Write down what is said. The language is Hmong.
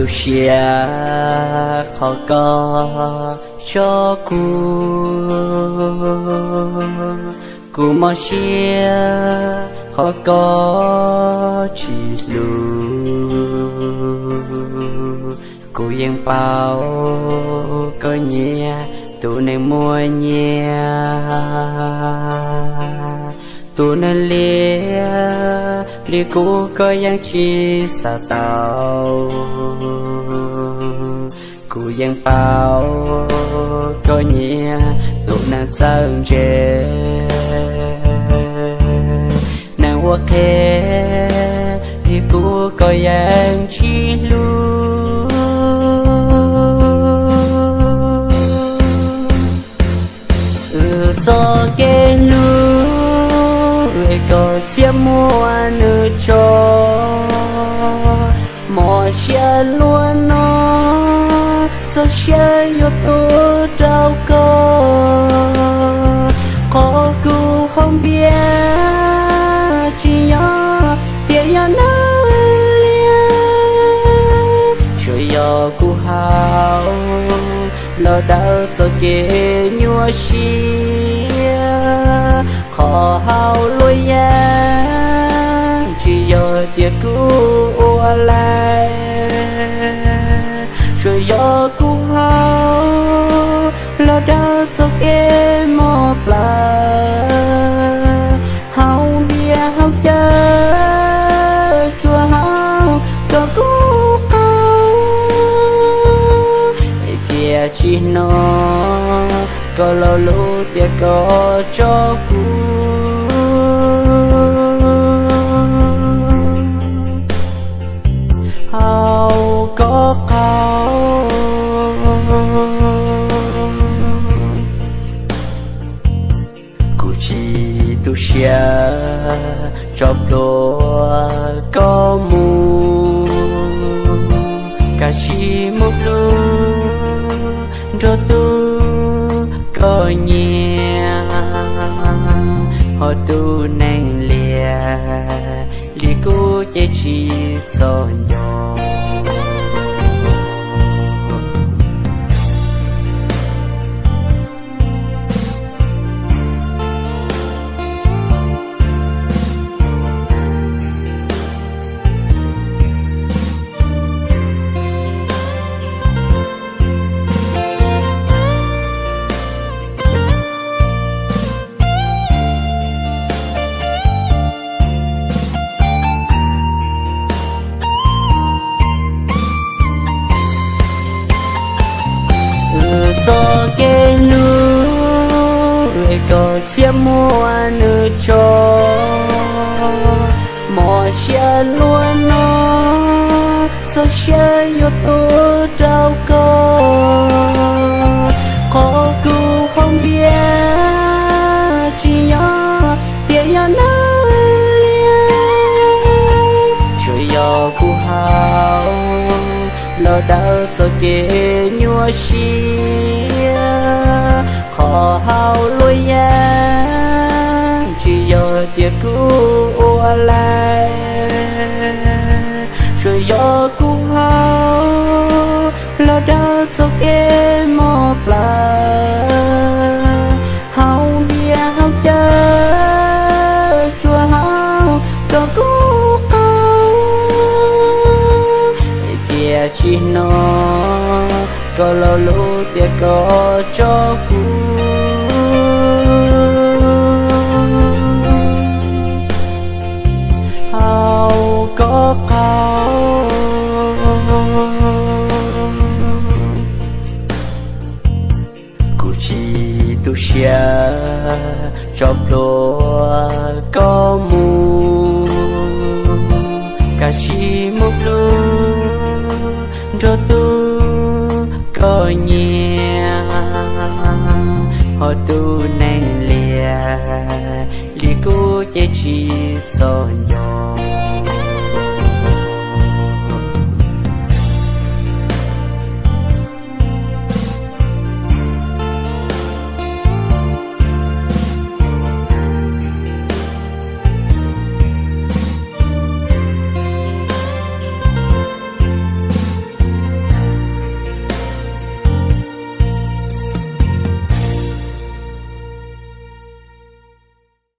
Siab qhov koj tso kuv, kuv mob siab qhov koj tsis hlub. Kuv yeej paub koj nyiam tus neeg muaj nyiaj, tus neeg liab li kuv koj yeej tsis xav tau. Kuv yeej paub koj nyiam tus neeg txawj ntse, neeg ua qhev li kuv koj yeej tsis hlub. Wb txoj kev hlub es koj txia muag nws tso, mob siab luaj no, txoj sia yuav tu rau koj. Qhov kuv haus npias tsis yog tias yog neeg liab, tsuas yog kuv haus los dawb txoj kev nyuaj siab. Qhov haus luaj yeej tsis yog tias kuv ua laij, tsuas yog kuv haus los dawb txoj kev mob plawv. Haus npias haus cawv tsuas haus kom kuv qaug, es thiaj tsis hnov koj lo lus tias koj tso kuv, haus kom koj qaug. Kuv tsis tu siab tso plhuav koj mus, kav tsij mus hlub nrog tus koj nyiam, ho tus neeg liab li kuv ces tsis txhob nco. Wb txoj kev hlub es koj txia muag nws tso, mob siab luaj no, txoj sia yuav tu rau koj. Qhov kuv haus npias tsis yog tias yog neeg liab, tsuas yog kuv haus los dawb txoj kev nyuaj siab. Qhov haus luaj yeej tsis yog tias kuv ua laij, tsuas yog kuv haus los dawb txoj kev mob plawv. Haus npias haus cawv tsuas haus kom kuv qaug, es thiaj tsis hnov koj lo lus tias koj tso kuv, haus kom koj qaug. Kuv tsis tu siab tso plhuav koj mus, kav tsij mus hlub nrog tus koj nyiam, ho tus neeg liab li kuv ces tsis txhob nco.